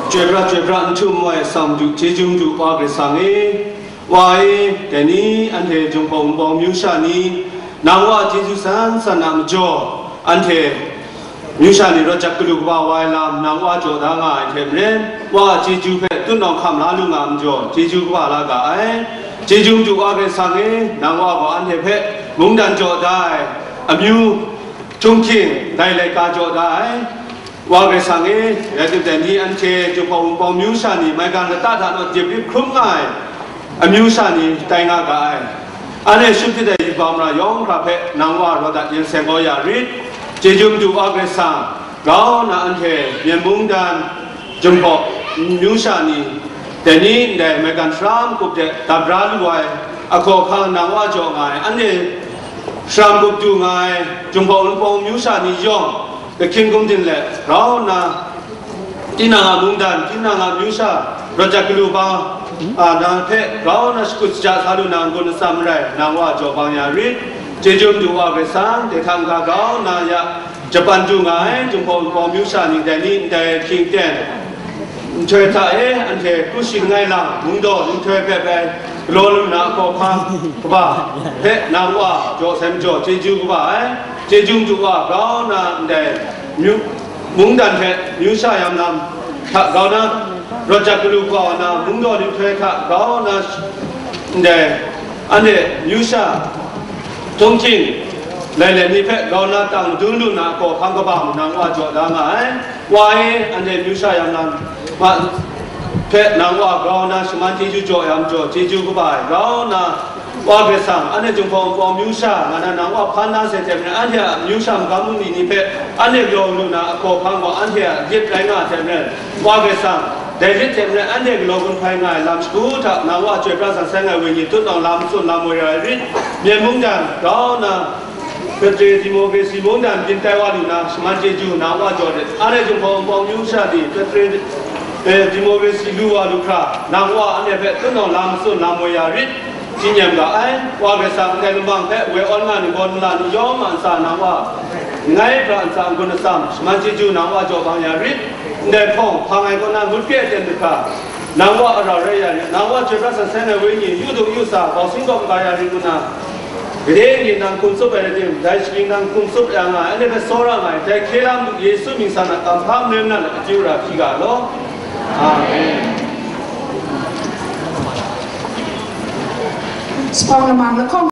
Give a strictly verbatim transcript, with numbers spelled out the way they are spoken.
Chyoi pra, chyoi pra, n htum ai atsam du, chyeju madu wa Karai Kasang e. Wa e, dai ni anhte Jinghpaw Wunpawng amyu sha ni, nang wa chyeju san san a majaw, anhte amyu sha ni rawt jat galu kaba wa ai lam, nang wa jaw da nga ai hte maren, wa a chyeju hpe tutnawng hkam la lu nga ai majaw, chyeju kaba la ga ai. Chyeju madu wa Karai Kasang e, nang wa gaw anhte hpe mungdan jaw da ai, amyu htunghking, dai laika jaw da ai. Wa Karai Kasang e, rai tim dai ni anhte Jinghpaw Wunpawng amyu sha ni maigan lata hta naw dip rip hkrum nga ai amyu sha ni tai nga ga ai. Anhte shut htit ai yubak mara yawng hkra hpe nang wa rawt dat yen seng kau ya rit. Chyeju madu wa Karai Kasang, grau nna anhte Myen mungdan Jinghpaw amyu sha ni, dai ni ndai maigan shara magup de dap ra lu ai ahkaw ahkang nang wa jaw nga ai, anhte shara magup du nga ai Jinghpaw Wunpawng amyu sha ni yawng, Kahkying Gumdin let grau nna, tinang a mungdan, tinang a amyu sha, rawt jat galu ba, a, na hpe grau nna shakut shaja sa lu na n-gun atsam n rai, nang wa jaw bang ya rit. Chyeju madu wa Karai Kasang, dai hta n-ga grau nna ya japan du nga ai, Jinghpaw Wunpawng amyu sha ni dai ni ndai hkying ten nhtoi hta e, anhte kru shi langai lang, mungdaw nhtoi hpe bai galaw lu na ahkaw ahkang kaba hpe nang wa jaw sai majaw, chyeju kaba ai. Chyeju madu wa grau nna ndai myu-, mungdan hte amyu sha yam lam hta grau nna, rawt jat galu kau nna, mungdaw nhtoi hta grau nna, ndai anhte amyu sha htunghking, lai let ni hpe grau nna tang madun lu na ahkaw ahkang kaba mung nang wa jaw da nga ai. Wa e, anhte amyu sha yam lam ma hpe nang wa grau nna shaman chyeju jaw ya majaw, chyeju kaba ai, grau nna wa Karai Kasang, anhte Jinghpaw Wunpawng amyu sha nga na nang wa hpan na sai hte maren, anhte a amyu sha magam bungli ni hpe anhte galaw lu na ahkaw ahkang gaw anhte a lit rai nga ai hte maren, wa Karai Kasang, dai lit hte maren anhte galaw gun hpai nga ai lam shagu hta nang wa chyoi pra san sai nga ai wenyi tutnawng lam tsun lam woi ra ai rit. Myen mungdan grau nna, Federal Democracy mungdan byin tai wa lu na, shaman chyeju nang wa jaw rit. Anhte Jinghpaw Wunpawng amyu sha ni Federal, eh, Democracy lu wa lu hkra, nang wa anhte hpe tutnawng lam tsun lam woi ya rit. Hti nyem ga ai, wa Karai Kasang, ndai lamang hpe woi awn nga ai ni gawn mala ni yawng a ntsa nang wa, ngai hkra ntsa n-gun atsam, shaman chyeju nang wa jaw bang ya rit. Ndai hpawng hpang ai kaw na ngut kre ai ten du hkra, nang wa ara rai ya rit, nang wa chyoi pra san sai ai wenyi, yu dung yu sa, bau sing gaw n ga ya rit ngu na, gade ni nang hkum tsup ai rai tim, dai shaning nang hkum tsup ya nga ai, anhte hpe tsawra nga ai, dai hkye la madu Yesu mying sa na kamhpa marin na, akyu ra hpyi ga law. Amen. Sipawng lamang lahkawng